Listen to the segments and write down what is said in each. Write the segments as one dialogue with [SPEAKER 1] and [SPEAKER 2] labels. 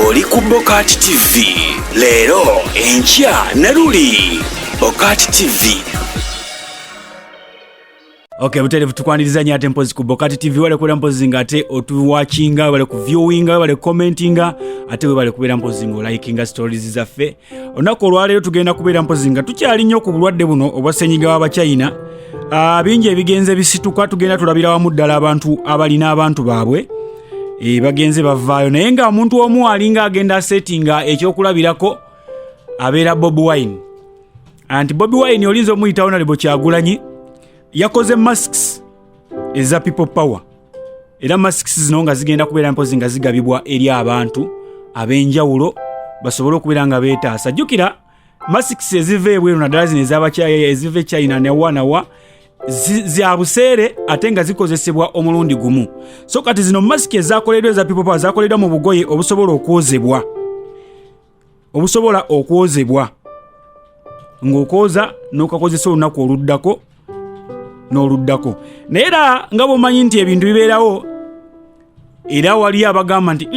[SPEAKER 1] Oli ku Bokati TV leero, enkya ne luli. Bokati TV.
[SPEAKER 2] Ok, buterevu tukwaniriza nnyo ate mpozi ku Bokati TV. Wale kubeera mpozi nga ate otuwakinga, webale kuviewinga, webale commentinga, ate webale kubeera mpozi nga olikinga stories zaffe. Olunaku olwaleero tugenda kubeera mpozi nga tukyali nnyo ku bulwadde buno obwa ssenyiga w'Abachina. Bingi ebigenze bisituka, tugenda tulabira wamu ddala abantu abalina abantu baabwe bagenze bavaayo, naye nga omuntu omu alinga agenda asetinga ekyokulabirako abeera Bobi Wine. Anti Bobi Wine olinza omuyita Honorable Kyagulanyi, yakoze masks eza People Power, era masks zino nga zigenda kubeera mpozi nga zigabibwa eri abantu ab'enjawulo basobole okubeera nga beetaasa. Jjukira masks eziva ebweru, naddala zino eziva e China newa nawa, za buseere ate nga zikozesebwa omulundi gumu. So kati zino masiki ezakoleddwa eza People Power zakoleddwa mu bugoye obusobola okwozebwa, obusobola okwozebwa ng'okwoza n'okakozesa olunaku oluddako n'oluddako. Naye era nga bw'omanyi nti ebintu bibeerawo, era waliyo abagamba nti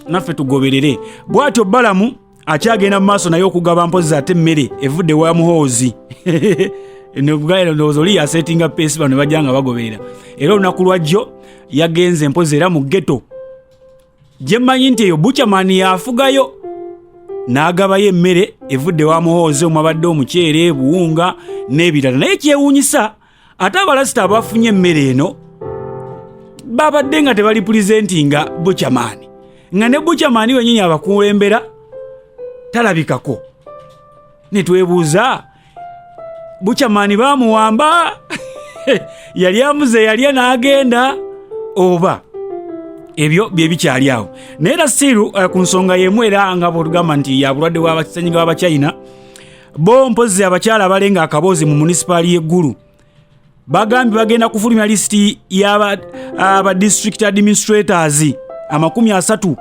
[SPEAKER 2] naffe tugoberere. Bw'atyo Balamu akyagenda mu maaso naye okugaba mpozi ate emmere evudde wa Muhoozi. Ndowooza oli yasetinga pace, bano ne bajja nga bagoberera. Era olunaku lwajjo yagenze mpozi era mu ghetto gye mmanyi nti eyo Buchaman yafugayo, n'agabayo emmere evudde wa Muhoozi omwabadde omuceere, buwunga n'ebirala. Naye kyewuunyisa, ate abalasita abafunye emmere eno babadde nga tebali presentinga Buchaman, nga ne Buchaman wenyini abakulembera talabikako. Ne twebuuza, Buchaman bamuwamba, yali amuze yalya n'agenda, oba ebyo bye bikyali awo? Naye era siiru ku nsonga y'emu, era nga bwotugamba nti ya bulwadde bw'abasenyiga b'Abachina, bo mpozi abakyala abalenga akaboozi mu munisipaali y'eggulu bagambye bagenda kufulumya lisiti y'aba aba district administrators 35,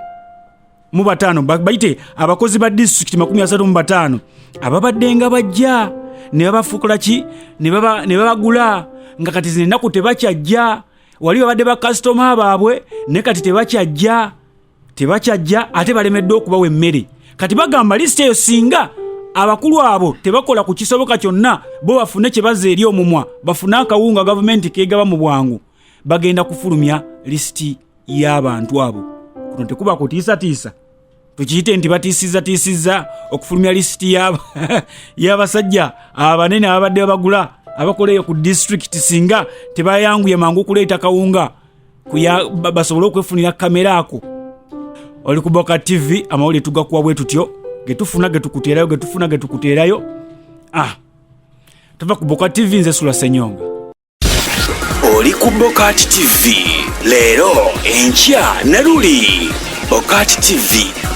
[SPEAKER 2] bayite abakozi ba disitulikiti 35 ababadde nga bajja ne babafuukula ki, ne babagula, nga kati zino ennaku tebakyajja. Wali babadde bakasitoma baabwe, naye kati tebakyajja, tebakyajja, ate balemeddwa okubawa emmere. Kati bagamba lisiti eyo singa abakulu abo tebakola ku kisoboka kyonna bo bafune kye bazza eri omumwa, bafune akawunga gavumenti kegaba mu bwangu, bagenda kufulumya lisiti y'abantu abo. Kuno tekuba kutiisatiisa, tukiyite nti batiisizatiisizza okufulumya lisiti y'abasajja abanene ababadde babagula abakola eyo ku disitulikiti, singa tebayanguye mangu kuleeta kawunga basobole okwefunira kamera ako. Oli ku Boka TV, amawulire tugakuwa bwe tutyo, getufuna getukuteerayo, getufuna getukuteerayo. Tuva ku Boka TV, nze Sula Senyonga.
[SPEAKER 1] Oli ku Bokati TV leero, enkya ne luli. Bokati TV.